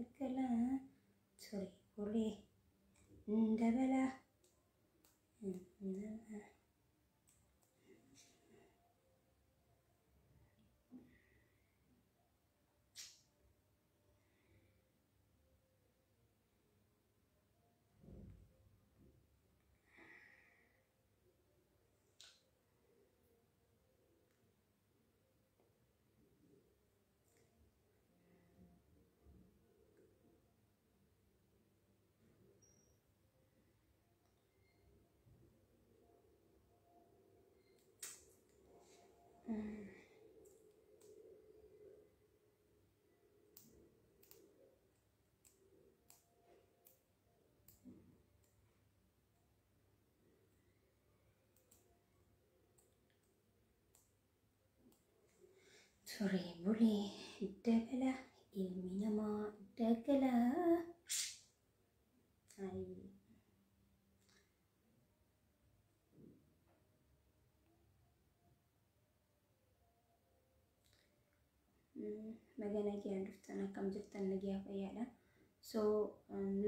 Dagala ture bulee dabala. Ture bulee dagala ilmi namaa dagala. Magana kiyaan dhuftan akkam jirtan nagiyaa fayyaadha. So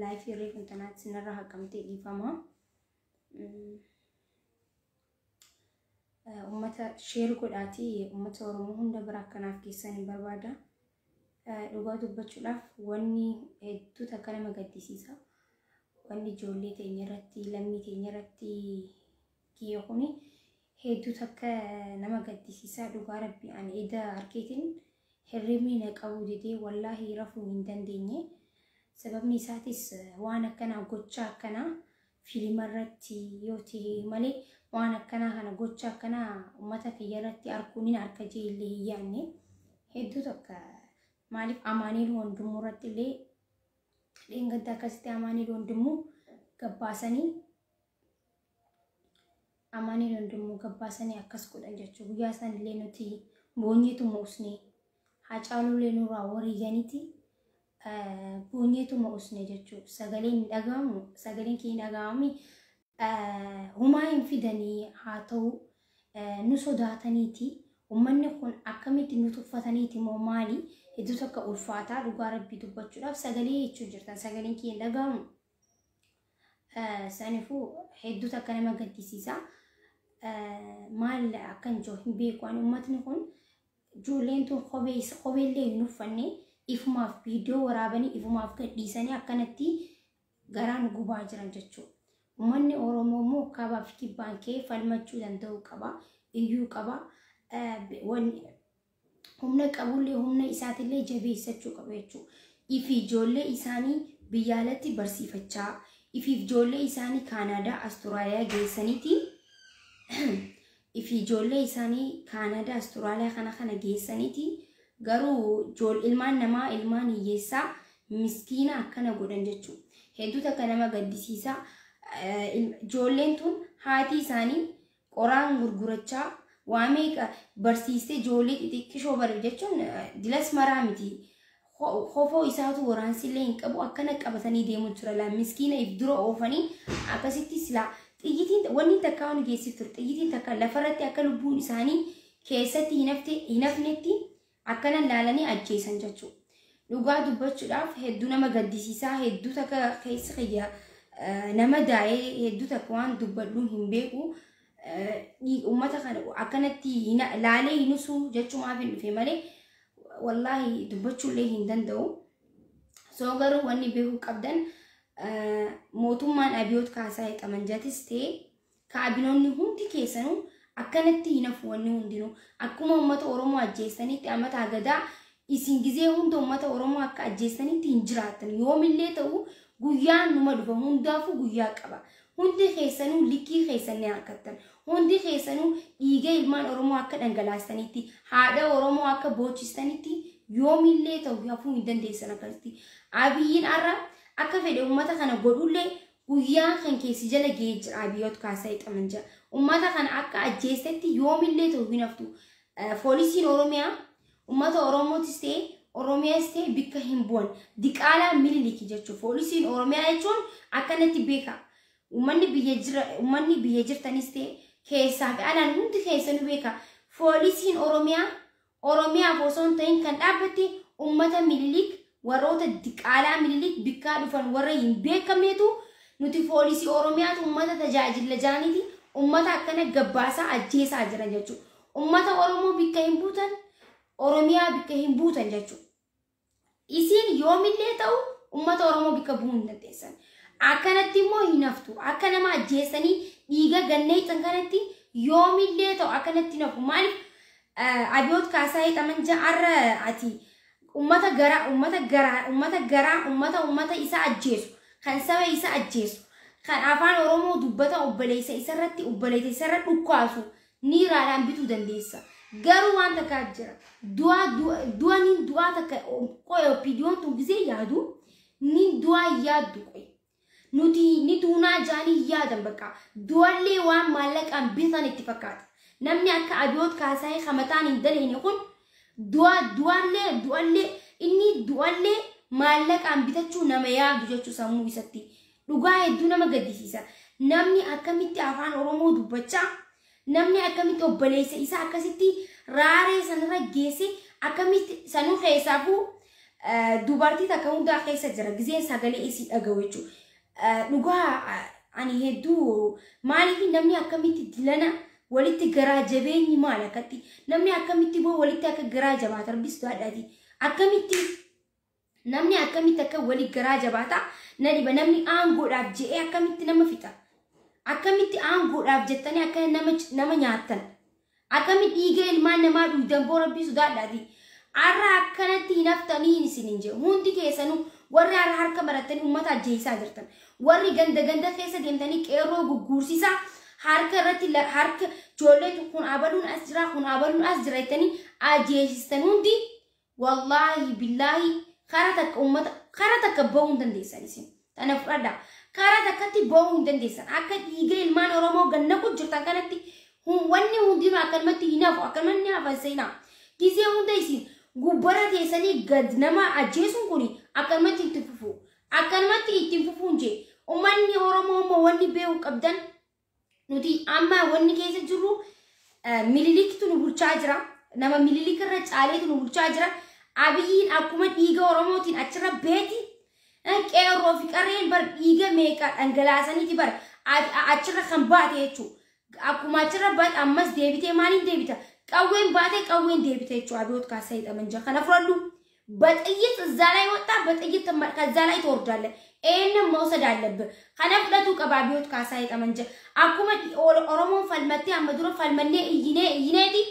laayifii reefu tanaatti sinirra haqamtee dhiifama. Uummata sheer godhaatii uummata Oromoo hunda bira akkanaaf keessan hin barbaada. Dhugaa dubbachuudhaaf wanni hedduu takka nama gaddisiisa. Wanni ijoollee teenya irratti lammii teenya irratti kiyya kuni hedduu takka nama gaddisiisa. Dhugaa rabbi ani eda harkeetiin hirribni na qabuu didee wallaahi rafuu hin dandeenye. Sababni isaatis waan akkanaa gocha akkanaa fiilima irratti yoo ta'e malee waan akkanaa kana gocha akkanaa uummata kiyya irratti arguun hin harka jee illee hin yaadne. Hedduu takka maaliif Amaaniil Wandimuu irratti illee dheengadda akkasitti Amaaniil Wandimuu gabbaasanii Amaaniil Wandimuu gabbaasanii akkas godhan jechuudha. Guyyaa isaan illee nuti boonyeetuma usne Haacaaluu nurraa wareeganiiti boonyeetuma usne jechuudha. Sagaleen hin dhagahamu sagaleen keenya hin dhagahamami humaa hin fidanii haa ta'u nu sodaataniiti. Uummanni kun akkamitti nu tuffataniiti moo maali? Hedduu takka ulfaataa dhugaa rabbii dubbachuudhaaf sagalee jechuu jirtan sagaleen keenya hin dhagahamu. Saniifuu hedduu takka nama gaddisiisa. Maal akkan jiru hin beeku ani uummatni kun ijoolleen tun kopheellee hin uffanne ifumaaf viidiyoo waraabanii ifumaaf gadhiisanii akkanatti garaan gubaa jiran jechuudha. Uummanni Oromoo immoo kaabaa fi kibbaan kee falmachuu danda'u qaba, iyyuu qaba. Humna qabullee humna isaatillee jabeessachuu qaba jechuudha. Ifi ijoollee isaanii biyya alatti barsiifachaa, ifi ijoollee isaanii Kaanaadaa, Asturaaliyaa geessaniiti. Ifi ijoollee isaanii Kaanaadaa, Asturaaliyaa kana kana geessaniiti. Garuu ilmaan namaa ilmaan hiyyeessaa miskiina akkana godhan jechuudha. Hedduu takka nama gaddisiisa. Ijoolleen tun haati isaanii qoraan gurgurachaa waa meeqa barsiistee ijoollee xixiqqishoo bare jechuun dilas maraa miti. Kofoo isaatu waraansillee hin qabu akkana qabatanii deemu jira laa miskiina if dura oofanii akkasitti silaa xiyyitiin wanni takka waan geessif ture xiyyitiin takka lafarratti akka lubbuun isaanii keessatti hin hafnetti akkana laalanii ajjeesan jechuudha. Dhugaa dubbachuudhaaf hedduu nama gaddisiisaa hedduu takka keessa kiyya nama daa'ee hedduu takka waan dubbadhu hin beeku. Uummata kana akkanatti laalee hin usuu jechumaaf hin dhufe malee wallaahi dubbachuullee hin danda'u. So garuu wanni beekuu qabdan mootummaan Abiyoot Kaasaa Xamanjatis ta'e kaabinoonni hundi keessanuu akkanatti hin hafu wanni hundinuu akkuma uummata Oromoo ajjeessanitti amata agadaa isin gizee hunda uummata Oromoo akka ajjeessanitti hin jiraatan yoomillee ta'u guyyaan numa dhufa hundaafuu guyyaa qaba. Hundi keessanuu likkii keessan ni harkattan. Hundi keessanuu dhiiga ilmaan Oromoo akka dhangalaastanitti haadha Oromoo akka boochistanitti yoomillee ta'u hafuu hin dandeessan akkasitti. Abiyyiin har'a akka fedhe uummata kana godhullee guyyaan kan keessi jala ga'ee jira Abiyoot Kaasaa Xamanjaa. Uummata kana akka ajjeestetti yoomillee ta'u hin haftu. Poolisiin Oromiyaa uummata Oromootis ta'e Oromiyaas ta'e bikka hin bu'an. Diqaalaa Miniliki jechuudha. Poolisiin Oromiyaa jechuun akkanatti beeka. Uummanni biyya jira uummanni biyya jirtanis ta'e keessaa fi alaan hundi keessanuu beeka. Poolisiin Oromiyaa Oromiyaaf osoo hin ta'in kan dhaabbatte uummata Minilik Warroota diqaalaa Minilik bikkaa dhufan warra hin beekamnetu nuti poolisii Oromiyaatu uummata tajaajila jaaniiti uummata akkana gabbaasaa ajjeesaa jiran jechuudha. Uummata Oromoo bikka hin buutan, Oromiyaa bikka hin buutan jechuudha. Isin yoomillee ta'u uummata Oromoo bikka bu'uu hin dandeessan. Akkanatti immoo hin haftu. Akka nama ajjeesanii dhiiga ganneexan kanatti yoomillee ta'u akkanatti hin hafu. Maaliif Abiyoot Kaasaa hidhaman har'a ati uummata garaa uummata garaa uummata garaa uummata uummata isa ajjeesu, kan saba isa ajjeesu, kan afaan Oromoo dubbata obboleessa isarratti obboleessa isarra dhukkaasu niiraadhaan bituu dandeessa. Garuu waan takka jira. Du'a niin du'aa takka qoy OPDOn tun gisee yaadu niin du'aa yaaddu qoy. Nuti ni duunaa jaanii yaadan bakka. Du'allee waan maallaqaan bitan itti fakkaata. Namni akka Abiyoot Kaasaayee hamataan hin daleene kun du'allee inni du'allee maallaqaan bitachuu nama yaadu jechuu sammuu isatti. Dhugaa hedduu nama gaddisiisa. Namni akkamitti afaan Oromoo dubbachaa, namni akkamitti obboleessa isaa akkasitti raaree sanarra geesse, akkamitti sanuu keessaafuu dubartii takka hundaa keessa jira gizeen sagalee isii dhaga'u jechuudha. Dhugaa ani hedduu maaliif namni akkamitti dilana walitti garaa jabeenyi maal akkatti namni akkamitti boo walitti akka garaa jabaata rabbis du'aadhaati. Akkamitti namni akkamitti akka walii garaa jabaata na dhiba. Namni aangoodhaaf je'ee akkamitti nama fixa. Akkamitti aangoodhaaf jettanii akka nama nyaattan. Akkamitti dhiiga ilmaan namaa dhugdan boo rabbii sodaadhaati. Har'a akkanatti hin haftanii isin hin jedhu. Hundi keessanuu warri har'a harka maratanii uummata ajjeesaa jirtan. Warri ganda ganda keessa deemtanii qeerroo gugguursisaa harka irratti harka ijoolleen kun abaluun as jira kun abaluun as jira jettanii ajjeesistan hundi wallaahi billaahi karaa takka uummata karaa takka ba'uu hin dandeessan isin. Tana fudhadhaa. Karaa takkatti ba'uu hin dandeessan. Akka dhiiga ilmaan Oromoo ganna jirtan kanatti wanni hundinuu akkanumatti hin hafu akkanumatti hafan seenaa. Gisee hunda isin gubbara teessanii gad nama ajjeesuun kun akkanumatti itti fufu. Akkanumatti ittiin fufuun jee. Uummanni Oromoo immoo wanni beekuu qabdan nuti amma wanni keessa jirru Miniliktu nu bulchaa jira. Nama Minilik irra caaleetu nu bulchaa jira. Abiyyiin akkuma dhiiga Oromootiin achirra beeti. Qeerroo fi qarreen bar dhiiga meeqa dhangalaasaniiti bar achirra kan baate jechuudha. Akkuma achirra baate ammas deebitee maaliin deebita? Qawween baate qawween deebite jechuudha. Abiyoot Kaasaa hidhaman jira. Kana fudhadhu. በጥይት እዛ ላይ ወጣ፣ በጥይት ከዛ ላይ ትወርዳለህ። ይሄንን መውሰድ አለብህ። Kana fudhatu qaba Abiyoot Kaasaa ጠመንጀ akkuma Oromoon falmattee amma dura falmannee iyyinee iyyineeti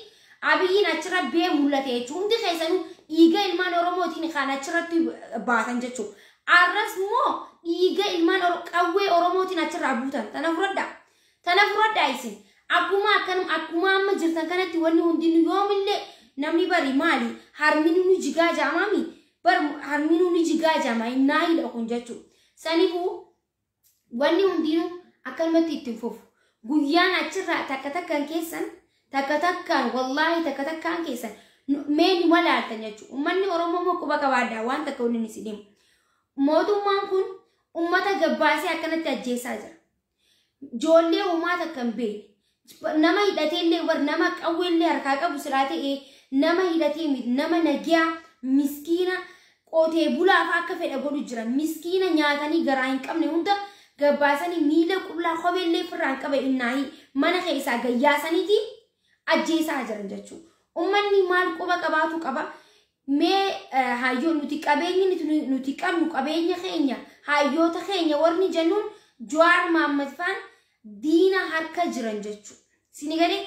Abiyyiin achirra bee mul'ate jechuudha. Hundi keessanuu dhiiga ilmaan Oromootiin kan achirratti baatan jechuudha. Arras immoo dhiiga ilmaan qawwee Oromootiin achirraa buutan. Tana fudhadhaa. Tana fudhadhaa isin. Akkuma akkuma amma jirtan kanatti wanni hundinuu yoomillee namni bari maali harminuu ni jigaa jaamaami bar harminuu ni jigaa jaamaa innaa hidha kun jechuudha. Saniifuu wanni hundinuu akkanumatti ittiin fufu. Guyyaan achirraa takka takkaan keessan takka takkaan wallaahi takka takkaan keessan mee ni walaaltan jechuudha. Uummanni Oromoo immoo quba qabaadhaa waan takka waliin isin himu. Mootummaan kun uummata gabbaasee akkanatti ajjeesaa jira. Ijoollee uumaa takka hin beekne. Nama hidhatee illee war nama qawwee illee harkaa qabu silaa ta'ee nama hidhatee miti nama nagiyaa miskiina qotee bulaa fa'aa akka fedha godhu jira. Miskiina nyaatanii garaa hin qabne hunda gabbaasanii miila qullaa kophee illee ofirraa hin qabe innaahi mana keessaa gayyaasaniiti ajjeesaa jiran jechuudha. Uummanni maal quba qabaatu qaba. Mee hayyoo nuti qabeenyi nuti qabnu qabeenya keenya hayyoota keenya warri jennuun Jawaar Mohaammed faan diina harka jiran jechuudha. Sini galee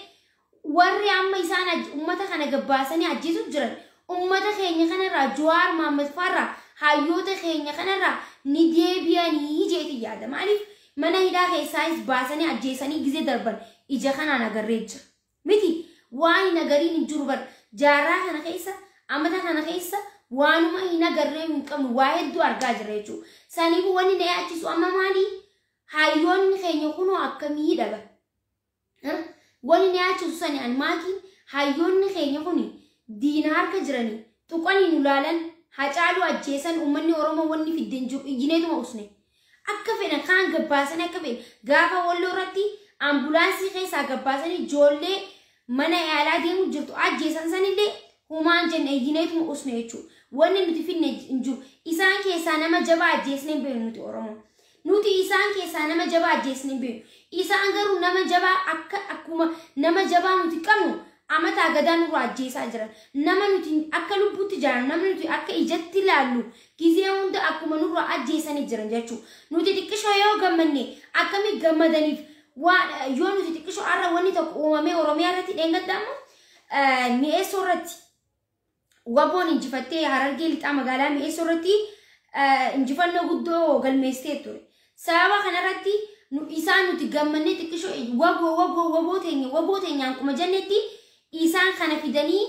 warri amma isaan uummata kana gabbaasanii ajjeesu jiran uummata keenya kanarraa Jawaar Mohaammed faarraa hayyoota keenya kanarraa ni deebi'anii jeeti yaada. Maaliif mana hidhaa keessaayis baasanii ajjeesanii gizee darban ija kanaan agarree jira. Miti waan hin agariin hin jiru bar jaarraa kana keessa amata kana keessa waanuma hin agarree hin qabnu waa hedduu argaa jira jechuudha. Saniifuu wanni na yaachisu amma maali? Hayyoonni keenya kunoo akkamii dhaba? Wanni na yaachisu sani an maakiin hayyoonni keenya kuni diina harka jiranii tuqanii nu laalan Hacaaluu ajjeesan uummanni Oromoo wanni fiddeen jiru iyyineetuma usne. Akka fedhan kaan gabbaasanii akka fedhan gaafa walloo irratti ambulaansii keessaa gabbaasanii ijoollee mana yaalaa deemu jirtu ajjeesan sanillee humaan jenne iyyineetuma usne jechuudha. Wanni nuti finne hin jiru. Isaan keessaa nama jabaa ajjeesnee hin beeknu nuti Oromoo. Nuti isaan keessaa nama jabaa ajjeesnee hin beeknu. Isaan garuu nama jabaa akka akkuma nama jabaa nuti qabnu amataa gadaa nurraa ajjeesaa jiran. Nama nuti akka lubbuutti jaalannu, nama nuti akka ijatti ilaallu gizee hunda akkuma nurraa ajjeesanii jiran jechuudha. Nuti xiqqishoo yoo gammanne akkamii gammadaniif waan yoo nuti xiqqishoo har'a wanni tokko uumamee Oromiyaa irratti dheengadda ammoo Mi'eessoo irratti waboon injifattee Harargee lixaa magaalaa Mi'eessoo irratti injifannoo guddoo galmeessitee ture. Sababa kanarratti isaan nuti gammannee xiqqishoo waboo waboo waboo teenya waboo teenyaan kuma jennetti isaan kana fidanii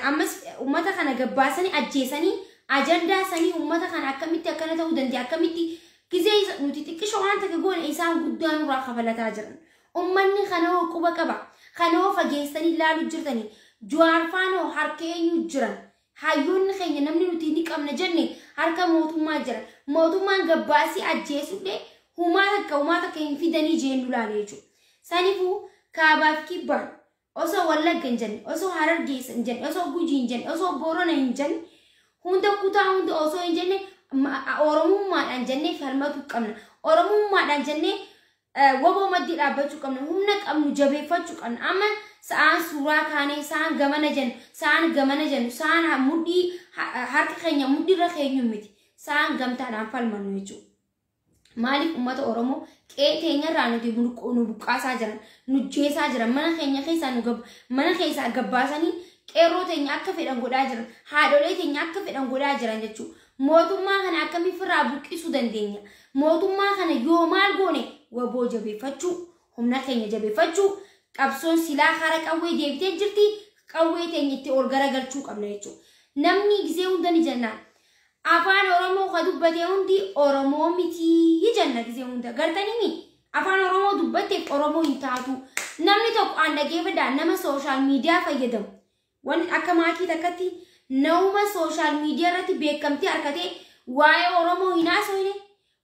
ammas uummata kana gabbaasanii ajjeesanii ajandaa sanii uummata kana akkamitti akkana ta'uu danda'a, akkamitti gizee nuti xiqqishoo waan takka goone isaan guddaa nurraa kafalataa jiran. Uummanni kana hoo quba qaba. Kana hoo fageessanii ilaaluu jirtanii. Jawaar faanoo harka eenyu jiran? Hayyoonni keenya namni nuti ni qabna jenne harka mootummaa jira. Mootummaan gabbaasii ajjeesullee humaa takka hin fidanii jeennu laale jechuudha. Saniifuu kaabaaf kibbaan osoo Wallagga hin jenne, osoo Harargeessa hin jenne, osoo Gujii hin jenne, osoo Boorana hin jenne, hunda kutaa hunda osoo hin jenne Oromummaadhaan jennee falmatu qabna. Oromummaadhaan jennee waboo maddii dhaabbachuu qabna. Humna qabnu jabeeffachuu qabna. Amma sa'aan suuraa kaanee sa'aan gamana jennu, sa'aan gamana jennu, sa'aan mudhii harka keenya mudhiirra keenyu miti. Sa'aan gamtaadhaan falmannu jechuudha. Maaliif uummata Oromoo qe'ee teenyarraa nuti nu buqqaasaa jiran, nu jeesaa jiran, mana keenya keessaa nu mana keessaa gabbaasanii qeerroo teenya akka fedhan godhaa jiran, haadholee teenya akka fedhan godhaa jiran jechuudha. Mootummaa kana akkamiif irraa buqqisuu dandeenya? Mootummaa kana yoo maal goone waboo jabeeffachuu, humna keenya jabeeffachuu, qabsoon silaa hara qawwee deebitee jirti, qawwee teenya itti ol garagalchuu qabna jechuudha. Namni gizee hunda ni jenna. Afaan Oromoo ka dubbate hundi Oromoo mitii jenna gizee hunda. Gartanii afaan Oromoo dubbatteef Oromoo hin taatu. Namni tokko aan dhageeffadhaa nama social media fayyadamu. Wanni akka maakii takkatti nama social media irratti beekamtii harkatee waa'ee Oromoo hin haasofne,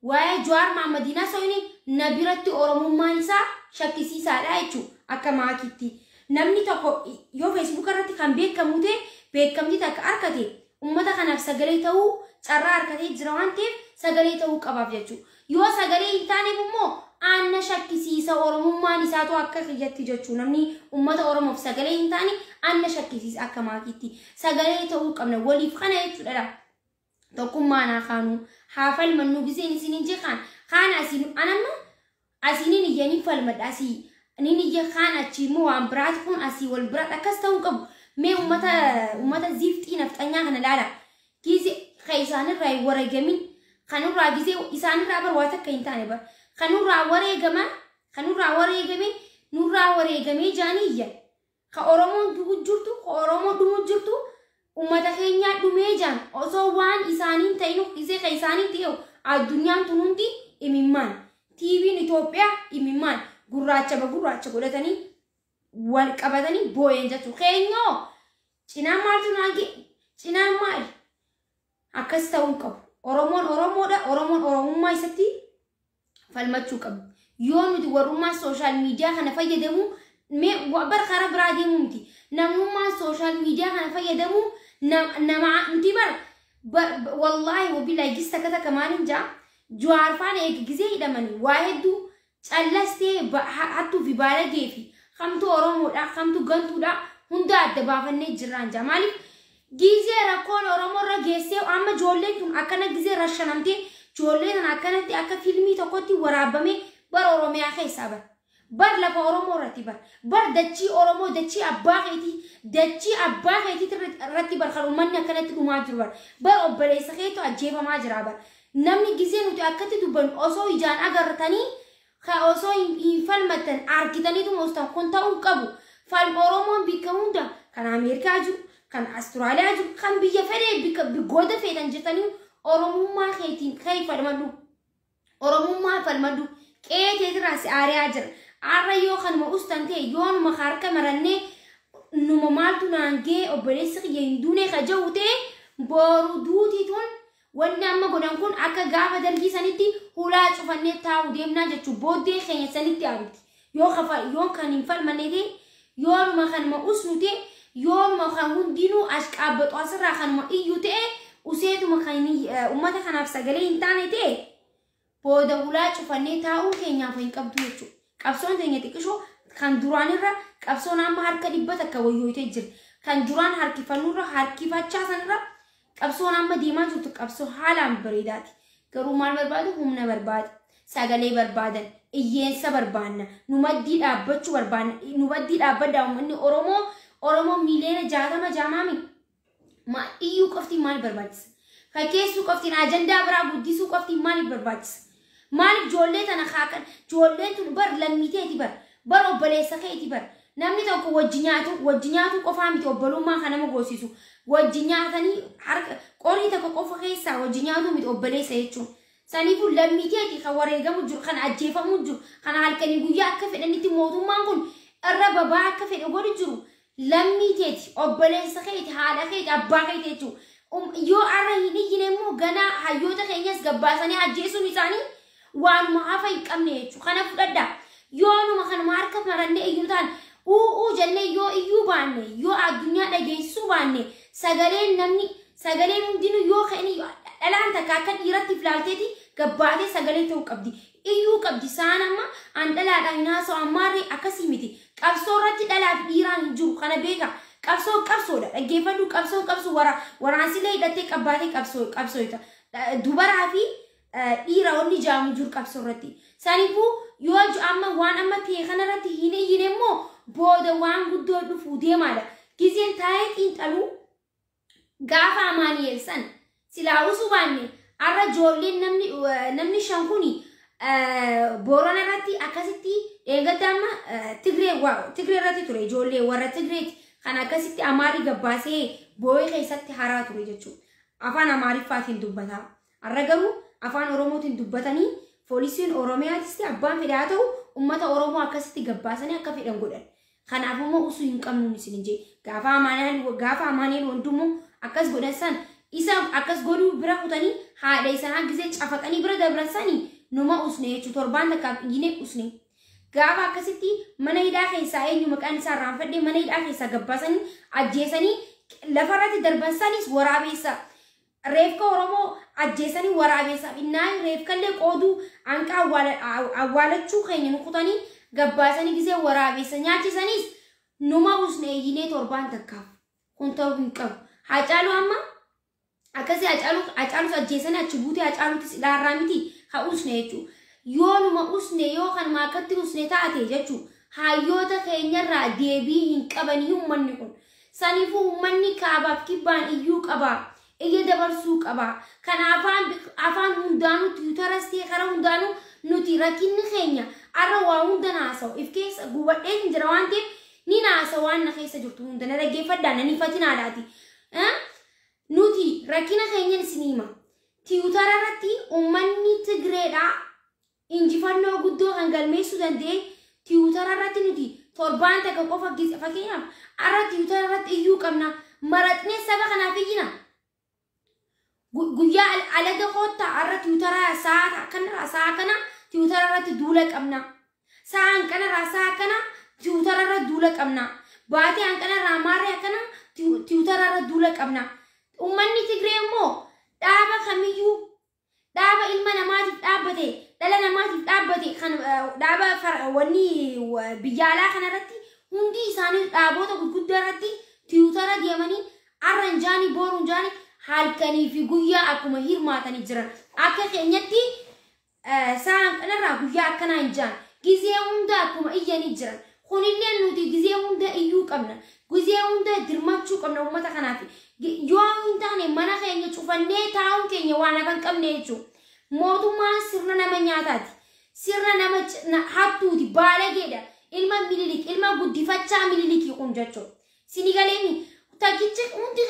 waa'ee Jawaar Mahaammad hin haasofne, na biratti Oromummaan isaa shakkisiisaadha jechuudha akka maakiitti. Namni tokko yoo Facebook irratti kan beekamu ta'e beekamtii takka harkate uummata kanaaf sagalee ta'uu carraa harkatee jira waan ta'eef sagalee ta'uu qabaaf jechuudha. Yoo sagalee hin taaneef immoo aanna shakkisiisa Oromummaan isaatu akka kiyyatti jechuudha. Namni uummata Oromoof sagalee hin taane aanna shakkisiisa akka maakiitti. Sagalee ta'uu qabna waliif kana jechuudha. Tokkummaan haa kaanu haa falmannu giseen isin hin jeeqaan kaan asiin anamma asiinin iyyanii falmadha asii nin iyya kaan achi immoo waan biraati kun asii wal biraati akkas ta'uu qabu. Mee uummata ziifxii nafxanyaa kana ilaala. Gizee kan isaanirraa hin wareegamin kanurraa gizee isaanirraa bar waa takka hin taane bar kanurraa wareegama kanurraa wareegame nurraa wareegamee jaanii iyya. Ka Oromoon du'u jirtu, ka Oromoon dhumu jirtu uummata keenyaa dhumee jaan osoo waan isaaniin ta'in gizee kan isaanii ta'e addunyaan tun hundi imimmaan. TV'n Itoophiyaa imimmaan gurraacha ba gurraacha godhatanii wal qabatanii boo'een jechuudha. Keenyoo cinaan maaltu naange cinaan maali? Akkas ta'uu qabu. Oromoon Oromoodha. Oromoon Oromummaa isatti falmachuu qabu. Yoo nuti warrummaan social media kana fayyadamu mee bar karaa biraa deemuu miti. Namummaan social media kana fayyadamu nama nuti bar wallaahi wabillahi gis takka takka maaliin jaa Jawaar faana eega gizee hidhamanii waa hedduu callastee hattuu fi baalagee fi kamtu Oromoodha kamtu gantuudha hunda adda baafannee jirraan jaa. Maaliif gizee rakkoon Oromoo irra geessee amma ijoolleen tun akkana gizee rashanamtee ijoollee tana akkanatti akka fiilmii tokkotti waraabamee bar Oromiyaa keessaa bar. Bar lafa Oromoo irratti bar. Bar dachii Oromoo dachii abbaa keetii irratti bar kan uummanni akkanatti dhumaa jiru bar. Bar obboleessa keetu ajjeefamaa jira bar. Namni gizee nuti akkatti dubbannu osoo ijaan agartanii ka osoo hin falmattan argitaniitu moostan kun ta'uu qabu. Falma Oromoon bikka hunda kan Ameerikaa jiru, kan Asturaaliyaa jiru, kan biyya fedhee bikka goda fedhan jirtanii Oromummaa keetiin ka'ee falmadhu. Oromummaa falmadhu. Qe'ee keetirraa si aariyaa jira. Arra yoo kanuma ustan ta'e yoo numa harka marannee numa maaltu naan ga'e obboleessi kiyya hin duune ka jiru ta'e boru duutii tun wanni amma godhan kun akka gaafa dargii sanitti hulaa cufannee taa'u deemnaa jechuun booddee keenya sanitti abdi. Yoo kan hin falmanne ta'e yoo numa kanuma usnu ta'e Yoonuma kan hundinuu ashqaabbatu asirraa kanuma iyyuu ta'e useetuma kan uummata kanaaf sagalee hin taane ta'e booda hulaa cufannee taa'uu keenyaaf hin qabdu jechuudha. Qabsoon teenya xiqqishoo kan duraanirra qabsoon amma harka 100 wayyooyitee jira. Kan duraan harkifannurra harkifachaa sanirra qabsoon amma deemaa jirtu qabsoo haalaan bareedaati. Garuu maal barbaadu? Humna barbaada. Sagalee barbaadan. Iyyeensa barbaanna. Nu maddii dhaabbachuu barbaanna. Nu maddii dhaabbaddaa uummanni Oromoo Oromoo miiliyoona 60 jaamaami. Iyyuu qofti maal barbaachisa? Fakkeessuu qoftiin ajandaa biraa guddisuu qoftiin maaliif barbaachisa? Maaliif ijoollee tana haakan ijoolleen tun bar lammiteeti bar bar obboleessa keeti bar namni tokko wajji nyaatu qofaa miti obbolummaa kan nama goosisu wajji nyaatanii harka qorii tokko qofa keessaa wajji nyaatu miti obboleessa jechuun. Saniifuu lammiteeti kan wareegamu jiru kan ajjeefamu jiru kan halkanii guyyaa akka fedhanitti mootummaan kun irra babaa akka fedhe godhu jiru lammiteeti obboleessa keeti haadha keeti abbaa keeti jechuudha. Yoo arra hin iyyine immoo ganaa hayyoota keenyas gabbaasanii ajjeesuun isaanii waanuma hafa hin qabne jechuudha. Kana fudhadhaa. Yoonuma kanuma harka marannee iyyuu ta'an u'uu jennee yoo iyyuu baanne yoo addunyaa dhageessisuu baanne sagaleen namni sagaleen hundinuu yoo ka'anii dhalaan takka akka dhiiratti filaalteeti gabbaatee sagalee ta'uu qabdi. Iyyuu qabdi saan amma an dhalaadhaan hin haasa'u ammaarree akkasii miti. Qabsoo irratti dhalaaf dhiiraan hin jiru kana beeka. Qabsoo qabsoodha. Dhaggeeffadhu qabsoo qabsoo waraansilee hidhattee qabbaatee qabsoo dubaraa fi dhiira wanni jaamu jiru qabsoo irratti. Saniifuu yoo amma waan amma ta'e kanarratti hin iyyine immoo booda waan guddoo dhufuu deemaadha. Gizeen taa'ee xiinxaluu gaafa Amaani'eel san silaa usuu baanne arra ijoolleen namni shan kuni Boorana irratti akkasitti eeggatte amma Tigree irratti ture ijoollee warra Tigreeti kan akkasitti Amaarii gabbaasee boo'ee keessatti haraa ture jechuudha. Afaan Amaariffaatiin dubbataa. Arra garuu afaan Oromootiin dubbatanii poolisiin Oromiyaatis abbaan fedhe haa ta'u uummata Oromoo akkasitti gabbaasanii akka fedhan godhan. Kanaaf immoo usuu hin qabnu isin jee gaafa Amaani'eel Wandimmoo akkas godhan san isa akkas godhuu bira kutanii haadha isaa gisee cafaqanii bira dabran sanii numa usne jechuudha. Torbaan takkaaf iyyine usne. Gaafa akkasitti mana hidhaa keessaa eenyu maqaan isaa irraanfadhee mana hidhaa keessaa gabbaasanii ajjeesanii lafarratti darban sanis waraabeessa. Reefka Oromoo ajjeesanii waraabeessaaf innaan reefkallee qooduu hanqa awwaalachuu keenya nu kutanii gabbaasanii gisee waraabeessa nyaachisanis numa usne iyyinee torbaan takkaaf. Kun ta'uu hin qabu. Haacaaluu amma akkasii Haacaalus ajjeesanii achi buutee Haacaaluutis ilaarraa miti haa usne jechuudha. Yoo numa usne yoo kanuma akkatti usne taate jechuudha. Hayyoota keenyarraa deebii hin qabanii uummanni kun. Saniifuu uummanni kaabaaf kibbaan iyyuu qaba. Iyya dabarsuu qaba. Kan afaan hundaanuu tiwutaras ta'e karaa hundaanuu nuti rakkinni keenya arra waa hunda naasa'u. If keessa gubadhee hin jira waan ta'eef ni naasa'u waan na keessa jirtu hunda na dhaggeeffadhaa na nifatinaadhaati. Nuti rakkina keenya isin hima. Tiwutara irratti uummanni Tigreedhaa injifannoo guddoo kan galmeessuu danda'e tiwutara irratti nuti torbaan takka qofa fakkeenyaaf arra tiwutara irratti iyyuu qabna. Maratnee saba kanaaf iyyina. Guyyaa alaga koottaa arra tiwutara sa'a kanarraa sa'a kana tiwutara irratti duula qabna. Sa'a hanqanarraa sa'a kana tiwutara irratti duula qabna. Baatee hanqanarraa maarree akkana tiwutara irratti duula qabna. Uummanni Tigree immoo dhaaba kamiyyuu dhaaba ilma namaatiif dhaabbate dhala namaatiif dhaabbate kan dhaaba wanni biyya alaa kanarratti hundi isaanii dhaaboota gurguddaa irratti tiwutara deemanii arra hin jaanii boru hin jaanii halkanii fi guyyaa akkuma hirmaatanii jiran. Akka keenyatti sa'aan kanarraa guyyaa akkanaa hin jaan gizee hunda akkuma iyyanii jiran. Kunillee nuti gizee hunda iyyuu qabna. Gizee hunda dirmachuu qabna uummata kanaaf. Yoo hin taane mana keenya cufannee taa'uun keenya waan hafa hin qabne jechuudha. Mootummaan sirna nama nyaataati. Sirna nama hattuuti baalageedha. Ilma Minilik ilma guddifachaa Minilikii kun jechuudha. Sinigaleemi takkichi hundi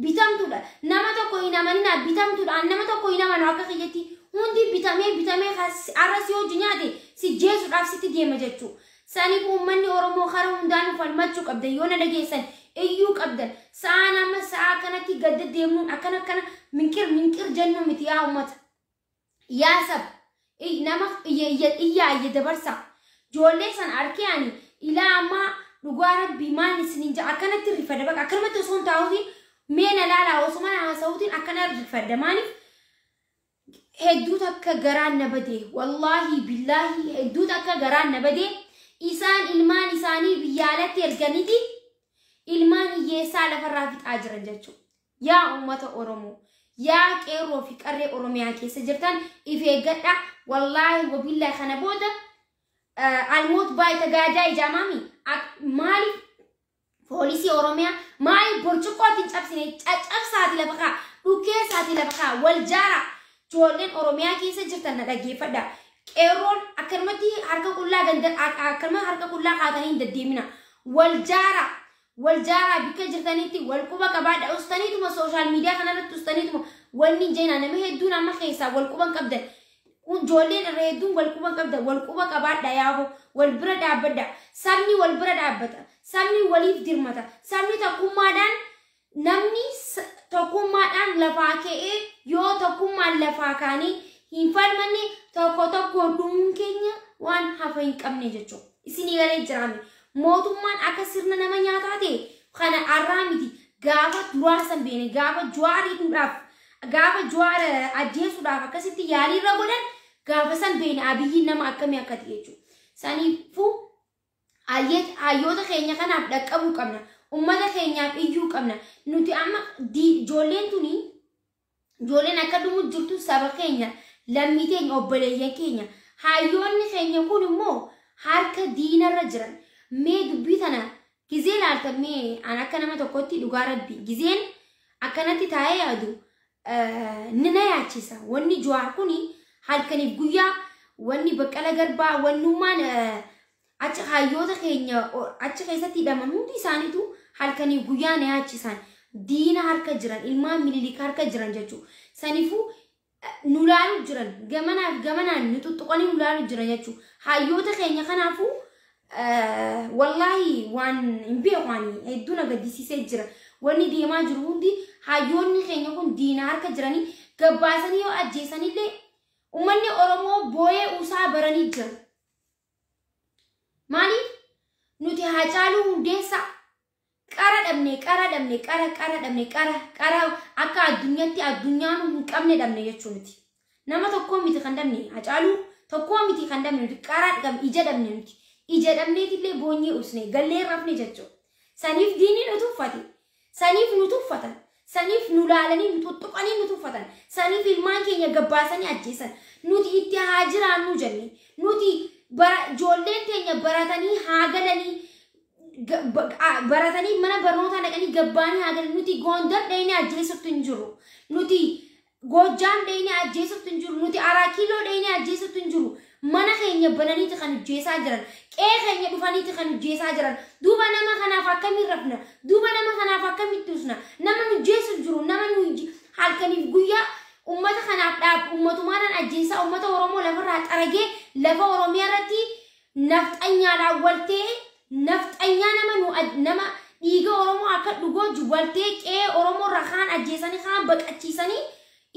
bitamtuudha. Nama tokko hin amaninaa bitamtuudha. Nama tokko hin amanu akka kiyyatti hundi bitamee har'a si hojii nyaate si jeesuudhaaf sitti deema jechuudha. Saniif uummanni Oromoo karaa hundaan falmachuu qabdan yoo na dhageessan iyyuu qabdan. Sa'aan amma sa'a kanatti gadda deemuun akkana akkana minqir minqir jennu miti yaa uummata. Yaa saba nama iyyaa iyya dabarsa. Ijoollee san arkee ani ilaa ammaa Dhugaa rabbii maal isiniin jaa akkanatti rifadha baqa akkanumatti osoo hin taa'uutiin mee na laalaa osoo mana haasa'uutiin akkana rifadha. Maaliif hedduu takka garaan na badee, wallaahi billaahi hedduu takka garaan na badee. Isaan ilmaan isaanii biyya alatti erganiiti ilmaan hiyyeessaa lafarraa fixaa jiran jechuudha. Yaa uummata Oromoo, yaa qeerroo fi qarree Oromiyaa keessa jirtan, if eeggadha. Wallaahi wabillaahi kana booda almoot baay'ee gaadaa ijaamaami. Maaliif poolisii Oromiyaa maaliif burcuqqootti hin cabsine? Caccabsaati lafa kaa, dhukkeessaati lafa kaa, wal jaara. Ijoolleen Oromiyaa keessa jirtan na dhaggeeffadha. Qeerroon akkanumatti harka qullaa ganda akkanuma harka qullaa kaatanii hin deddeemina. Wal jaara. Wal jaaraa bikka jirtanitti wal quba qabaadha. Ustaniituma social media kanarratti ustaniituma wanni jenna nama hedduun amma keessaa wal quban qabdan. Ijoolleen irra hedduun wal quba qabda. Wal quba qabaadha yaaboo. Wal bira dhaabbadha. Sabni wal bira dhaabbata. Sabni waliif dirmata. Sabni tokkummaadhaan, namni tokkummaadhaan lafaa ka'ee yoo tokkummaan lafaa kaanii hin falmanne tokko tokko dhumuun keenya waan hafa hin qabne jechuudha. Isinii galee jiraame. Mootummaan akka sirna nama nyaataa ta'e kana arraa miti, gaafa duraa san beene, gaafa Jawaar hidhuudhaaf, gaafa Jawaar ajjeesuudhaaf akkasitti yaaliirra godhan gaafa san beene Abiyyiin nama akkamii akka ta'e jechuudha. Saniifuu hayyoota keenya kanaaf dhaqqabuu qabna. Uummata keenyaaf iyyuu qabna. Nuti amma ijoolleen tuni, ijoolleen akka dhumu jirtu saba keenya, lammii teenya, obboleeyyan keenya. Hayyoonni keenya kun immoo harka diinarra jiran. Mee dubbii tana gizee laaltan, mee an akka nama tokkotti dhugaa rabbi gizeen akkanatti taa'ee yaadu ni na yaachisa. Wanni Jawaar kuni halkaniif guyyaa, wanni Baqqala Garbaa, wannummaan achi hayyoota keenya achi keessatti hidhaman hundi isaaniitu halkaniif guyyaa na yaachisan. Diina harka jiran, ilmaan Mililik harka jiran jechuudha. Saniifuu nu laalu jiran, gamanaaf gamanaan nu tuttuqanii nu laalu jiran jechuudha. Hayyoota keenya kanaafuu wallaahi waan hin beeku ani, hedduu na gaddisiisee jira. Wanni deemaa jiru hundi hayyoonni keenya kun diina harka jiranii gabbaasanii yoo ajjeesanillee uummanni Oromoo boo'ee usaa baranii jira. Maaliif nuti Haacaaluu Hundeessaa qara dhabne, qara dhabne, qara qara dhabne, qara qara akka addunyaatti addunyaan hin qabne dhabne jechuu miti. Nama tokkoo miti kan dhabne, Haacaaluu tokkoo miti kan dhabne, nuti qara dhabne, ija dhabne nuti. Ija dhabneetillee boonyee usne gallee rafne jechuudha. Saniif diinni nu tuffate. Saniif nu tuffatan. Saniif nu laalanii nu tuttuqanii nu tuffatan. Saniif ilmaan keenya gabbaasanii ajjeesan. Nuti itti haa jiraannu jenne. Nuti ijoolleen teenya baratanii haa galanii, baratanii mana barnootaa dhaqanii gabbaanii haa galan. Nuti Gondar dhaqnee ajjeesutti hin jiru. Nuti Goojjaam dhaqnee ajjeesutti hin jiru. Nuti Araakiiloo dhaqnee ajjeesutti hin jiru. Mana keenya bananiiti kan hojjeessaa jiran. Qe'ee keenya dhufaniiti kan hojjeessaa jiran. Duuba nama kanaaf akkamiin rafna? Duuba nama kanaaf akkamitti usna? Nama nu jeessu jiru. Nama nu halkaniif guyyaa uummata kanaaf dhaab uummatumaadhaan ajjeessaa uummata Oromoo lafarraa xaragee lafa Oromiyaa irratti nafxanyaadhaan waltee nafxanyaa nama nu nama dhiiga Oromoo akka dhugoo waltee qe'ee Oromoo irraa kaan ajjeesanii kaan baqachiisanii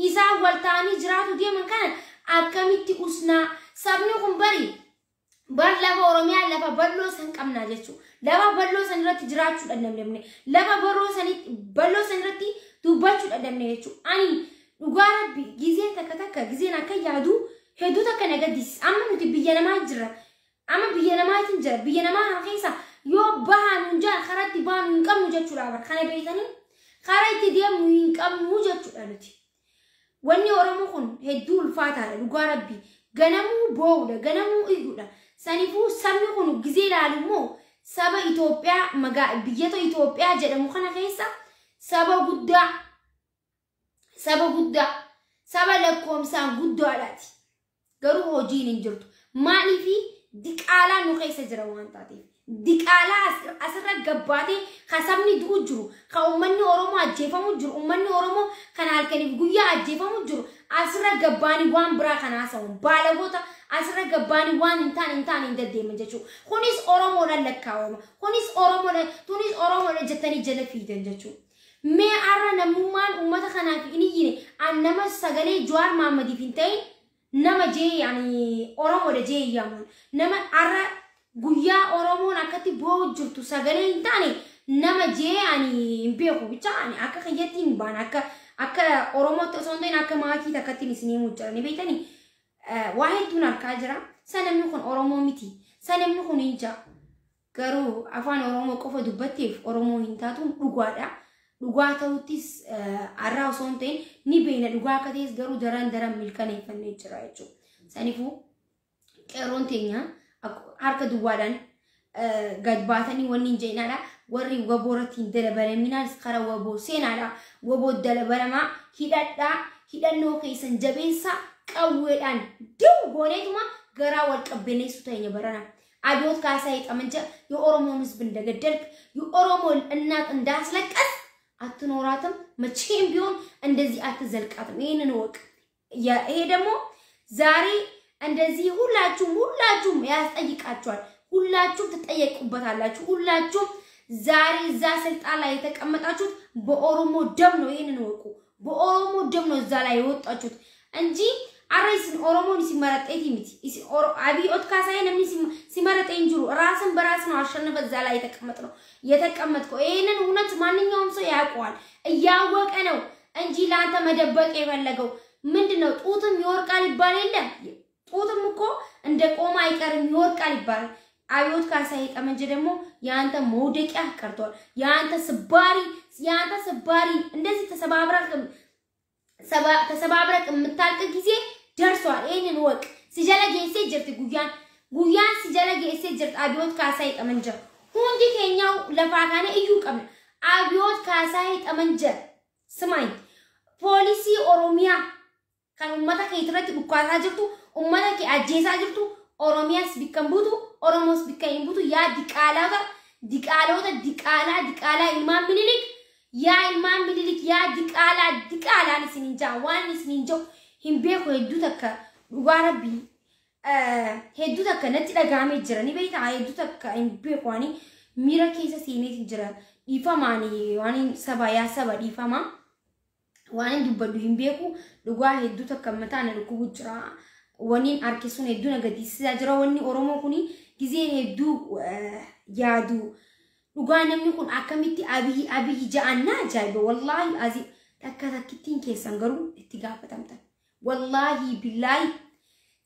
isaan wal ta'anii jiraatu deeman kana akkamitti usnaa? Sabni kun bari bar lafa Oromiyaa lafa bal'oo san qabnaa jechuudha. Lafa bal'oo san irratti jiraachuu dadhabne. Lafa bal'oo san irratti dubbachuu dadhabne jechuudha. Ani dhugaa rabbi gizee takka takka gizeen akka yaadu hedduu takka na gaddisiisa. Amma nuti biyya namaa jirra. Amma biyya namaatiin jira. Biyya namaa kana keessa yoo bahaan hin jaan karaa itti baanu hin qabnu jechuudha. Bara kana beekanii karaa itti deemnu hin qabnu jechuudha nuti. Wanni Oromoo kun hedduu ulfaataadha dhugaa rabbi. Ganamuu boo'uudha, ganamuu iyyuudha. Saniifuu sabni kun gizee ilaalu immoo saba Itoophiyaa magaa biyyata Itoophiyaa jedhamu kana keessa saba guddaa, saba guddaa, saba lakkoomsaan guddaadhaati. Garuu hojiin hin jirtu. Maaliifi diqaalaa nu keessa jira waan taateef. Diqaalaa asirra gabbaatee kan sabni du'u jiru, kan uummanni Oromoo ajjeefamu jiru, uummanni Oromoo kan halkaniif guyyaa ajjeefamu jiru, asirra gabbaanii waan biraa kan haasa'u. Baalagoota asirra gabbaanii waan hin taane hin taane hin deddeeman jechuudha. Kunis Oromoodhaan lakkaawama. Kunis Oromoodhaan, tunis Oromoodhaan jettanii jala fiidan jechuudha. Mee har'a namummaan uummata kanaaf hin iyyine, an nama sagalee Jawaar Mahaammadiif hin ta'in nama jee ani Oromoodha jee yaamuun nama har'a Guyyaa Oromoon akkatti boo'u jirtu sagalee hin taane nama jee ani hin beeku bicha ani akka kiyyatti hin baane akka Oromootti osoo hin ta'in akka maatii takkatti isinii himuu ni beektanii waa hedduun harkaa jira. Sa namni kun Oromoo miti. Sa namni kun hin jaa. Garuu afaan Oromoo qofa dubbatteef Oromoo hin taatu dhugaadha. Dhugaa ta'uttis har'aa osoo hin ta'in ni beekna dhugaa akka ta'es garuu daran daran milkaneeffannee jira jechuudha. Saniifuu qeerroon teenya harka duwwaadhaan gad baatanii wanni hin jeenaadha. Warri waboo irratti hin dalabalaminaanis karaa waboo seenaadha. Waboo dalabalamaa hidhadhaa hidhannoo keessan jabeessaa qawweedhaan diw gooneetuma garaa wal qabbaneessu ta'e barana. አብዮት ካሳዬ ጠመንጃ የኦሮሞን ሕዝብ እንደገደልክ የኦሮሞን እናት እንዳስለቀስ አትኖራትም። መቼም ቢሆን እንደዚህ አትዘልቃትም። ይሄንን እወቅ። ይሄ ደግሞ ዛሬ እንደዚህ ሁላችሁም ሁላችሁም ያስጠይቃችኋል። ሁላችሁም ትጠየቁበታላችሁ። ሁላችሁም ዛሬ እዛ ስልጣን ላይ የተቀመጣችሁት በኦሮሞ ደም ነው። ይሄንን እወቁ። በኦሮሞ ደም ነው እዛ ላይ የወጣችሁት እንጂ አራይስን ኦሮሞን ሲመረጠት miti አብዮት ካሳዬ namni ሲመረጠኝ እንጂ ራስን በራስ ነው አሸንፈ እዛ ላይ የተቀመጥነው የተቀመጥከው። ይሄንን እውነት ማንኛውም ሰው ያውቀዋል። እያወቀ ነው እንጂ ላንተ መደበቅ የፈለገው ምንድነው? ጡትም ይወርቃል ይባል የለ ጡትም እኮ እንደ ቆመ አይቀርም ይወርቃል ይባላል። አብዮት ካሳዬ ጠመንጃ ደግሞ ያንተ መውደቂያ ቀርቷል። ያንተ ስባሪ ያንተ ስባሪ እንደዚህ ተሰባብረክ የምታልቅ ጊዜ ደርሷል። ይሄንን ወቅ ሲጀለ ጌሴ ጅርት ጉያን ጉያን ሲጀለ ጌሴ ጅርት አብዮት ካሳዬ ጠመንጃ ሁንዲ ኬኛው ለፋካነ እዩ ቀብነ አብዮት ካሳዬ ጠመንጃ ስማኝ ፖሊሲ ኦሮሚያ kan ummata kee irratti dhukkaasaa jirtu ummata kee ajjeesaa jirtu Oromiyaas bikka hin buutu Oromoos bikka hin buutu yaa diqaalota diqaalota diqaalaa diqaalaa ilmaan Minilik yaa ilmaan Minilik yaa diqaalaa diqaalaan isiniin jaa waan isiniin jiru hin beeku hedduu takka dhugaa rabbii hedduu takka natti dhagahamee jira ni beektaa hedduu takka hin beeku ani miira keessa seeneetiin jira dhiifamaani waan saba yaa saba dhiifama waan dubbadhu hin beeku dhugaa hedduu takka mataa na dhukkubu jira waniin harkisuun hedduu na gaddisiisaa jira wanni Oromoo kuni gizee hedduu yaadu dhugaa namni kun akkamitti Abiyyi Abiyyi ja'an na ajaa'iba wallaahi azii takka takkittiin keessan garuu itti gaafatamtan wallaahi billaahi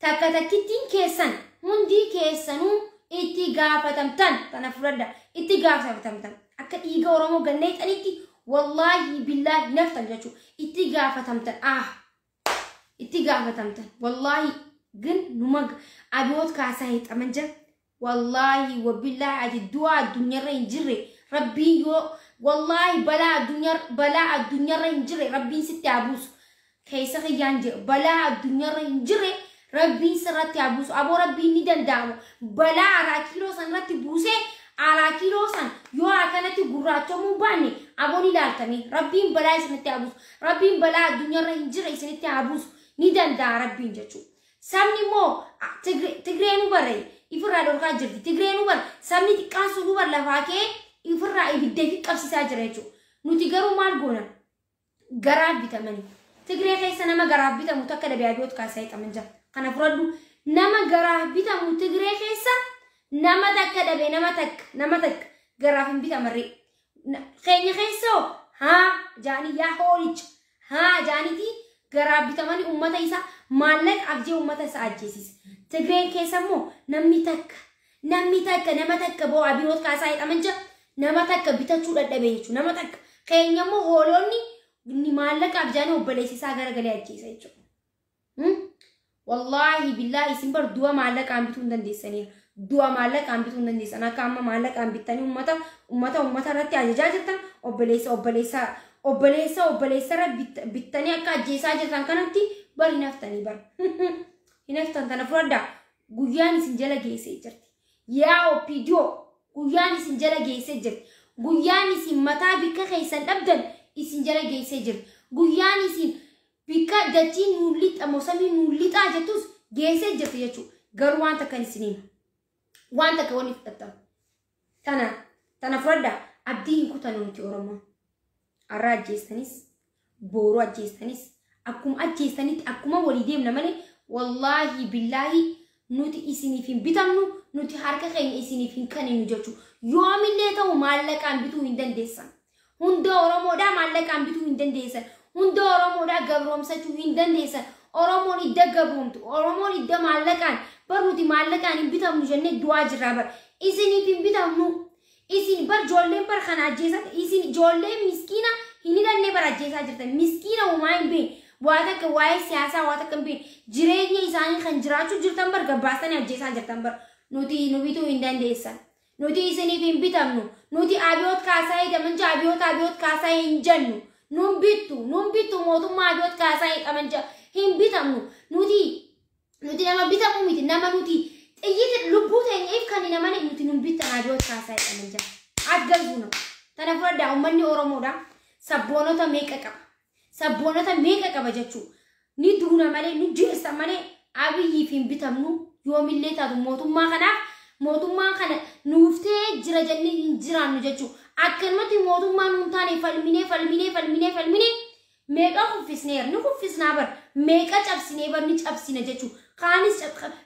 takka takkittiin keessan hundi keessanuu itti gaafatamtan tana fudhadha itti gaafatamtan akka dhiiga Oromoo ganneexanitti wallaahi billaahi naftan jechuudha itti gaafatamtan itti gaafatamtan wallaahi ግን numa አብዮት ካሳዬ ጠመንጃ wallaahi ወቢላሂ ati du'a addunyaarra hin jirre rabbiin yoo wallaahi balaa addunyaarra hin jirre rabbiin sitti haa buusu keessa kiyyaan jedhu balaa addunyaarra hin jirre rabbiin sirratti haa buusu aboo rabbiin ni danda'amu balaa araa kiiloo sanarratti buusee araa kiiloo san yoo akkanatti gurraachamuu baanne aboon ilaaltame rabbiin balaa isinitti haa buusu rabbiin balaa addunyaarra hin jirre isinitti haa buusu ni danda'a rabbiin jechuudha. Sabni immoo Tigreenuu barre ifirraa dhorkaa jirti. Tigreenuu bar sabni xiqqaan sunuu bar lafaa kee ifirraa ibidda fi qabsiisaa jira jechuudha. Nuti garuu maal goona? Garaaf bitamanii. Tigree keessa nama garaaf bitamu takka dhabe Abiyoot Kaasaayee Xamanjaa. Kana fudhadhu nama garaaf bitamu Tigree keessa nama takka dhabe nama takka garaaf hin bitamarree. Keenya keessa haa jaanii yaa hoolicha haa jaaniitii garaaf bitamanii uummata isaa maallaqa abjee uummata isaa ajjeesisa. Tigreen keessa immoo namni takka nama takka boo Abiyoot Kaasaayee Xamanjaa nama takka bitachuu dadhabe jechuudha. Nama takka keenya immoo hoolonni ni maallaqa abjaanii obboleessa isaa garagalee ajjeesa jechuudha. Wallaahi billaahi isin bar du'a maallaqaan bituu hin dandeessaniira. Du'a maallaqaan bituu hin dandeessan. Akka amma maallaqaan bittanii uummata irratti ajajaa jirtan obboleessa obboleessa obboleessa obboleessa irra bittanii akka ajjeesaa jirtan kanatti bar hin haftanii bar. Hin haftan tana fudhadhaa. Guyyaan isin jala geessee jirti. Yaa OPDO guyyaan isin jala geessee jirti. Guyyaan isin mataa bikka keessan dhabdan isin jala geessee jirti. Guyyaan isin bikka dachii nuun lixa mosamii nuun lixaa jettus geessee jirti jechuudha. Garuu waan takka isin hima. Waan takka wanni fudhatamu. Tana fudhadhaa abdii hin kutannu nuti Oromoon. Har'a ajjeessanis booruu ajjeessanis akkuma ajjeessanitti akkuma walii deemna malee wallaahi billaahi nuti isiniif hin bitamnu Nuti harka keenya isiniif hin kenninu jechuudha. Yoomillee ta'u maallaqaan bituu hin dandeessan. Hunda Oromoodhaa maallaqaan bituu hin dandeessan. Hunda Oromoodhaa gabroomsachuu hin dandeessan. Oromoon idda gabroomtu. Oromoon idda maallaqaan bar nuti maallaqaan hin bitamnu jennee du'aa jirraa bar. Isiniif hin bitamnu. Isin bar ijoolleen bar kana ajjeesan isin ijoolleen miskiina hin hidhanne bar ajjeesaa jirtan. Miskiina homaa hin beekne. Waa takka waa'ee siyaasaa waa takka hin beekne. Jireenya isaanii kan jiraachuu jirtan bar gabbaasanii ajjeesaa jirtan bar. Nuti nu bituu hin dandeessan. Nuti isiniif hin bitamnu. Nuti abiyoot kaasaa hidhaman abiyoot abiyoot kaasaa hin jennu. Nun bittu nun bittu mootummaa abiyoot kaasaa hidhaman hin bitamnu. Nuti nama bitamu miti nama nuti xiyyiiti lubbuu teenyeef kan nama nuti nun bittan abiyoot kaasaa hidhaman jira. Atgalzuuna. Tana fudhadhaa uummanni Oromoodha. Sabboonota meeqa qaba? Sabboonota meeqa qaba jechuudha. Ni duuna malee ni jeessa malee Abiyyiif hin bitamnu. Yoomillee taatu mootummaa kanaaf mootummaa kana nuuftee jira jennee hin jiraannu jechuudha. Akkanumatti mootummaa nuun taane falminee falminee falminee falminee meeqa kuffisneera ni kuffisnaa bar meeqa cabsinee bar ni cabsina jechuudha. Kaanis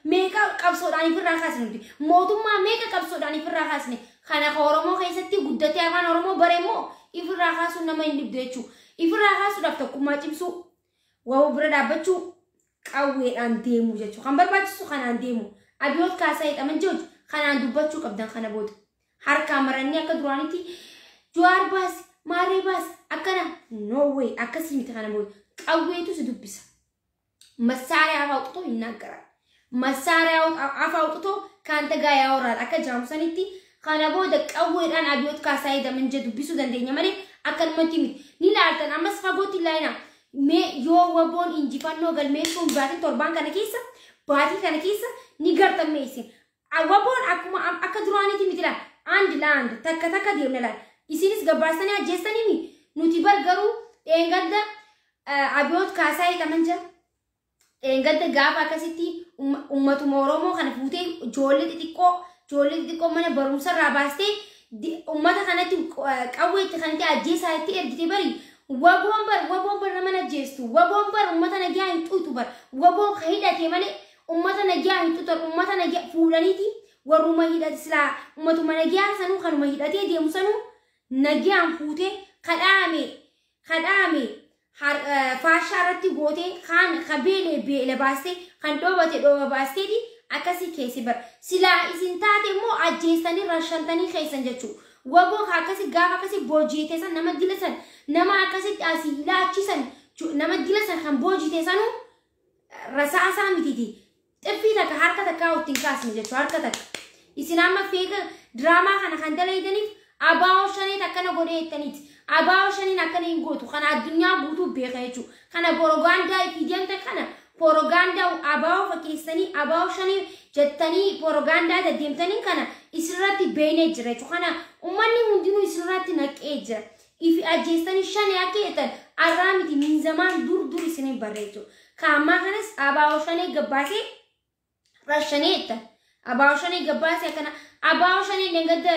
meeqa qabsoodhaan ifirraa kaasne nuti mootummaa meeqa qabsoodhaan ifirraa kaasne kana ka Oromoo keessatti guddatee afaan Oromoo bare immoo ifirraa kaasuun nama hin dhibdu jechuudha. Ifirraa kaasuudhaaf tokkummaa cimsuu waboo bira dhaabbachuu qawweedhaan deemu jechuudha. Kan barbaachisu kanaan deemu. Abiyoot kaasaa hidhaman jechuudha. Kanaan dubbachuu qabdan kana booda. Harkaa marannee akka duraanitti Jawaar baas, Maarree baas akkana no way akkasii miti kana booda. Qawweetu si dubbisa. Massaariyaa afaa awxitoo hin naggara. Massaariyaa afaa awxitoo kan tagaa yaa'urraan akka jaamsanitti kana booda qawweedhaan abiyoot kaasaa hidhaman jedhu dubbisuu dandeenya malee akkanumatti miti. Ni laaltan ammas fagootti ilaayina. Mee yoo waboon injifannoo galmeessuun baatiin torbaan kana keessa baatii kana keessa ni gartamme isin. Waboon akkuma akka duraaniiti miti laa and laand takka takka deemna laa. Isinis gabbaasanii ajjeessanii mi nuti bar garuu dheengadda abiyoot kaasaa hidhaman jira. Dheengadda gaafa akkasitti uummatuma Oromoo kana fuutee ijoollee xixiqqoo mana barumsarraa baastee uummata kanatti qawweetti kanatti ajjeesaa itti ergite bari. Waboon bar nama ajjeestu. Waboon bar uummata nagaa hin xuuxu bar. Waboon ka hidhate malee uummata nagaa hin xuuxu. Uummata nagaa fuudhaniiti warruma hidhate silaa uummatuma nagaa sanuu kanuma hidhatee deemu sanuu nagaan fuutee kadhaame faashaa irratti gootee kan ka beele baastee kan dhoobate dhooba baasteeti akkasii keessi bar. Silaa isin taate immoo ajjeessanii rashantanii keessan jechuudha. Waboon akkasii gaafa akkasii boojitee san nama dila san nama akkasitti asii ilaachisan nama dila san kan boojitee sanuu rasaasaa mitiiti. Xiffii takka harka takkaa ittiin kaasne jechuudha harka takka. Isin amma feeka diraamaa kana kan dalaydaniif abaa'oo shaniin akkana godhee jettaniiti. Abaa'oo shaniin akkana hin gootu. Kana addunyaa guutuu beeka jechuudha. Kana porogaandaa itti deemtan kana porogaandaa abaa'oo fakkeessanii abaa'oo shanii jettanii porogaandaa deddeemtanii kana isirratti beeknee jira jechuudha. Kana uummanni hundinuu isirratti naqee jira. Ifi ajjeessanii shanii akka jettan arraa miti minzamaan dur dur isiniin barree jechuudha. Kaammaa kanas abaa'oo shanii gabbaasee rashanee jettan. Abaa'oo shanii gabbaasee akkana abaa'oo shanii dheengadda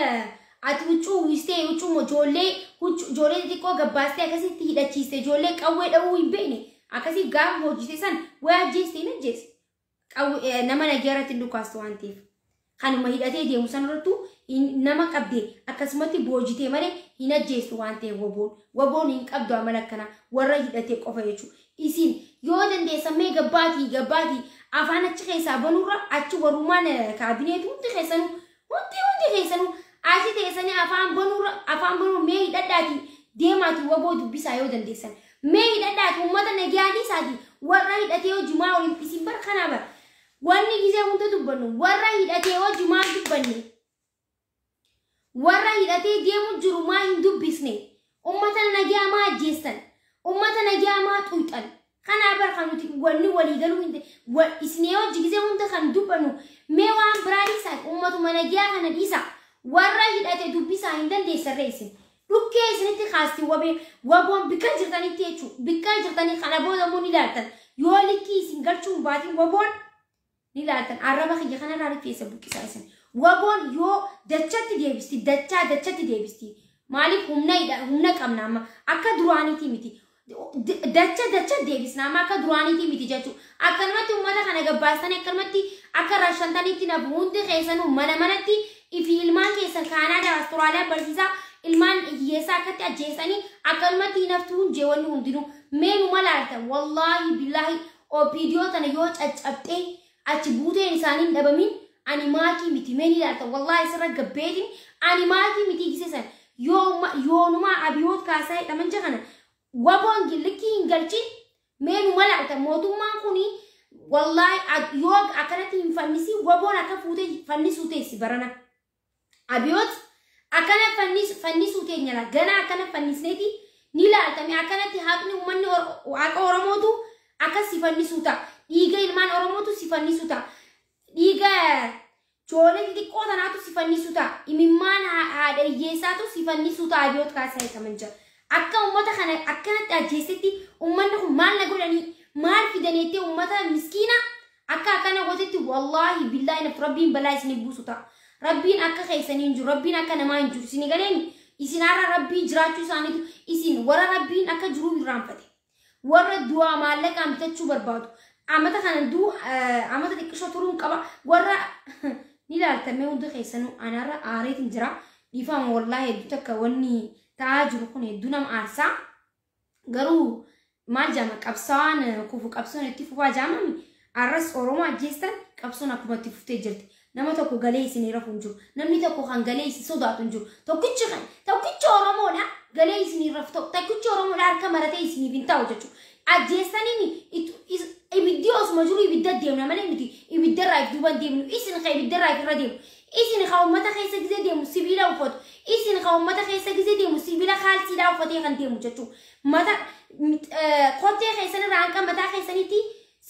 ati huccuu uwwistee huccuu ijoollee xixiqqoo gabbaastee akkasitti hidhachiiste ijoollee qawwee dha'uu hin beekne akkasii gaafa hojjite san waa ajjeeste hin ajjeese. Qawwee nama nagaa irratti hin dhukaastu waan ta'eef. Kanuma hidhatee deemu sanarrattuu nama qabdee akkasumatti boojitee malee hin ajjeestu waan ta'eef waboon. Waboon hin qabdu amala akkanaa warra hidhatee qofa jechuudha. Isin yoo dandeessan mee gabbaatii afaan achi keessaa banuurra achi warrumaan kaabineetu hundi keessanuu achi teessanii afaan banuurra mee hidhadhaatii deemaatii waboo dubbisaa yoo dandeessan. Mee hidhadhaatii uummata nagaa dhiisaatii warra hidhatee hojimaa waliin isin bar kanaa bar. Wanni gisee hunda dubbannu warra hidhatee hojimaa dubbanne warra hidhatee deemu jiru maa hin dubbisne uummata nagaa maa ajjeessan uummata nagaa maa xuuxan. Kanaa bar kan nuti wanni walii galuu hin isin hojii gisee hunda kan dubbannu mee waan biraa dhiisaa uummatuma nagaa kana dhiisaa warra hidhate dubbisaa hin dandeessarree isin. Dhukkee isinitti kaasti waboon bikka jirtanitti jechuudha. Bikka jirtanii kana booda immoo ni ilaaltan. Yoo likkii isin galchuun baatiin waboon ni ilaaltan. Arraba kiyya kanarraa rifeensa buqqisaa isin. Waboon yoo dachatti deebisti dachaa dachatti deebisti. Maaliif humna qabna amma akka duraaniiti miti. Dacha dacha deebisna amma akka duraaniitii miti jechuudha. Akkanumatti uummata kana gabbaastanii akkanumatti akka rashantaniitti nafu hundi keessanuu mana manatti ifi ilmaan keessan Kaanaadaa Awustiraaliyaa barsiisaa ilmaan hiyyeessaa akkatti ajjeesanii akkanumatti naftuu jeewwanni hundinuu mee numa laaltan wallaahi billaahi OPDO tana yoo caccabxee achi buuteen isaanii hin dhabamin ani maakii miti mee ni laaltan wallaahi sirra gabbeetiin ani maakii miti gisesan yoonumaa abiyoot kaasaa hidhaman kana waboon likkii hin galchin mee numa laaltan mootummaan kuni wallaahi yoo akkanatti hin fannisiin waboon akka fuutee fannisuu teessi barana abiyoot akkana fannisuu teenyala gana akkana fannisneeti ni laaltame akkanatti haqni uummanni haqa Oromootu akka si fannisuu ta'a dhiiga ilmaan Oromootu si fannisuu ta'a dhiiga ijoollee xixiqqoo tanaatu si fannisuu ta'a imimmaan haadha hiyyeessaatu si fannisuu ta'a abiyoot kaasaa hidhaman jira akka uummata kana akkanatti ajjeesetti uummanni kun maal na godhanii maal fidaneettee uummata miskiina akka akkana gootetti wallaahi billaahi naftu rabbiin balaa isinii buusu ta'a. Rabbiin akka keessanii hin jiru rabbiin akka namaa hin jiru isin galeen isin har'a rabbii jiraachuu isaaniitu isin warra rabbiin akka jiruu irraanfate warra du'aa maallaqaan bitachuu barbaadu amata kana duu amata xiqqishoo turuun qaba warra ni ilaaltamee hundi keessanuu anarra aareetiin jira dhiifama wallaahi hedduu takka wanni ta'aa jiru kun hedduu nama aarsaa garuu maal jaama qabsaawaan kufu qabsoon itti fufaa jaamami arras Oromoo ajjeestan qabsoon akkuma itti fuftee jirti. Nama tokko galee isin rafu hin jiru. Namni tokko kan galee isin sodaatu hin jiru. Tokkichi kan tokkichi Oromoodha galee isin rafu tokkichi Oromoodha harka maratee isiniif hin ta'u jechuudha. Ajjeessaniin ibiddi osuma jiru ibidda deemna malee miti ibiddarraa if duuban deemnu isin kan ibiddarraa if irra deemu. Isin kan uummata keessa gisee deemu sibiila uffatu. Isin kan uummata keessa gisee deemu sibiila kaalsiidhaa uffatee kan deemu jechuudha. Mata kottee keessan irraa hanqa mataa keessanitti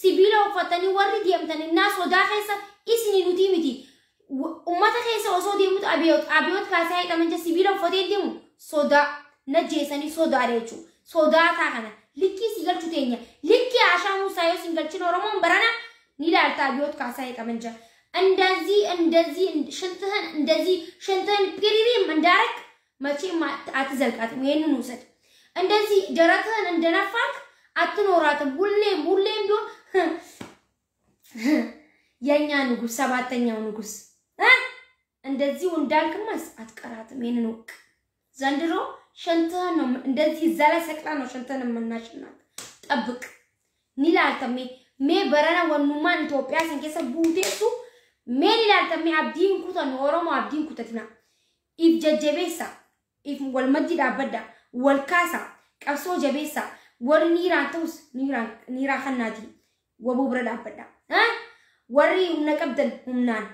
sibiila uffatanii warri deemtan innaa sodaa keessa isin nuti miti. Uummata keessa osoo deemutu abiyoot kaasaa hidhaman jira sibiila uffatee deemu sodaa na jeesanii sodaadha jechuudha. Sodaa taa kana likkii si galchu teenya likkii Ashaa Muusaa yoo sin galchin Oromoon barana ni ilaalta abiyoot kaasaa hidhaman jira. እንደዚህ እንደዚህ ሽንትህን እንደዚህ ሽንትህን ፒሪሪም እንዳረክ መቼም አትዘልቃትም። ይሄንን ውሰድ። እንደዚህ ደረትህን እንደነፋክ አትኖራትም። ሁሌም ሁሌም ቢሆን የኛ ንጉስ ሰባተኛው ንጉስ እንደዚሁ እንዳልክማስ አትቀራትም። ይሄንን ወቅ ዘንድሮ ሽንትህን ነው እንደዚህ እዛ ላይ ሰቅላ ነው ሽንትህን የምናሸናት። ጠብቅ ኒላልተሜ ሜ በረና ወኑማን ኢትዮጵያ ስንኬሰ ቡቴሱ mee ilaaltamee abdiin kutannu Oromoo abdiin kutatina. If jajjabeessa, if wal maddi dhaabbadda, wal kaasa, qabsoo jabeessa, warri niiraan ta'us niiraa kannaati waboo bira dhaabbadda. Warri humna qabdan humnaan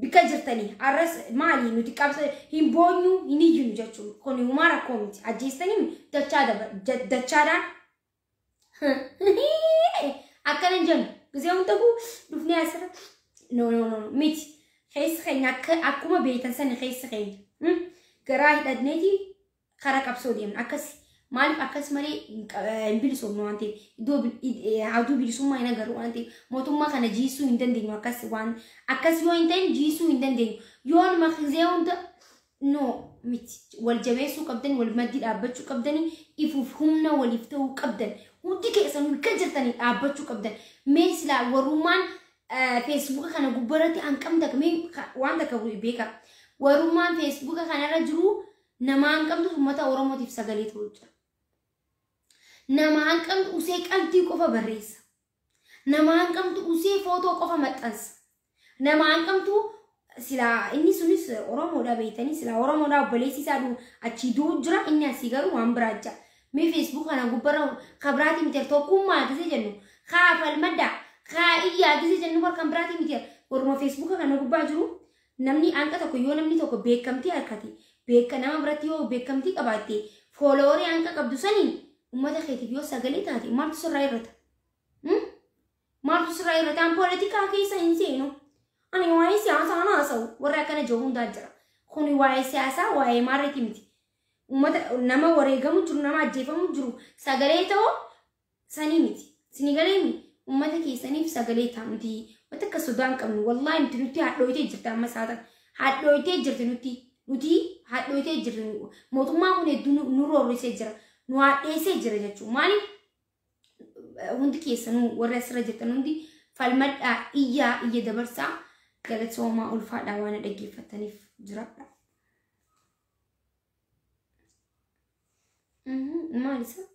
bika jirtanii arras maali nuti qabsa hin boonyu hin iyyinu jechuun kun humaa rakkoo miti ajjeestanii dachaadhaan akkana hin jennu gisee hunda dhufnee asirra no no no miti keessa keenya akkuma beektan sana keessa keenya garaa hidhanneeti karaa qabsoo deemna akkas maaliif akkas malee hin bilisoomnu waan ta'eef iddoo aduu bilisummaa hin agarru waan ta'eef mootummaa kana jiisuu hin dandeenyu akkas waan akkas yoo hin ta'in jiisuu hin dandeenyu yoo numa gisee hunda no miti wal jabeessuu qabdan wal maddii dhaabbachuu qabdanii ifuuf humna waliif ta'uu qabdan hundi keessan kan jirtanii dhaabbachuu qabdan mee silaa warrummaan feesbuuka kana gubbaratti hanqamta mee waan takka beeka warrummaan feesbuuka kanarra jiru nama hanqamtu uummata Oromootiif sagalee ta'u jira. Nama hanqamtu usee qalbii qofa barreessa. Nama hanqamtu usee footoo qofa maxxansa. Nama hanqamtu silaa inni sunis Oromoodha beektanii silaa Oromoodha obboleessi isaa achii du'u jira inni asii garuu waan biraa jira. Mee feesbuuka kana gubbarra kabiraatii miti tokkummaa gisee jennu kaa falmaddaa kaa iyyaa gisee jennu kan biraatii miti warruma feesbuuka kana gubbaa jiru namni hanqa tokko yoo namni tokko beekamtii harkate beeka nama biratti yoo beekamtii qabaatte fooloorii hanqa qabdu saniin uummata keetiif yoo sagalee taate maaltu sirraa irrata? Maaltu sirraa irrata? An poolitikaa keessa hin seenu. Ani waa'ee siyaasaa haasa'u warra akkana jiru hundaa jira. Kuni waa'ee siyaasaa waa'ee maarreeti miti. Uummata nama wareegamu jiru nama ajjeefamu jiru sagalee ta'u sanii miti. Sini galee uummata keessaniif sagalee ta'a miti. Wanta akka sodaa hin qabnu wallaahi miti nuti hadhooyitee jirti amma saatan hadhooyitee jirti nuti nuti hadhooyitee jirti mootummaan kun hedduu nu roorrisee jira. Nu haadheessee jira jechuudha. Maaliif hundi keessanuu warra asirra jirtan hundi falmadhaa, iyyaa, iyya dabarsaa. Galatoomaa, ulfaadhaa, waan dhaggeeffataniif jiraadha. Maal isa?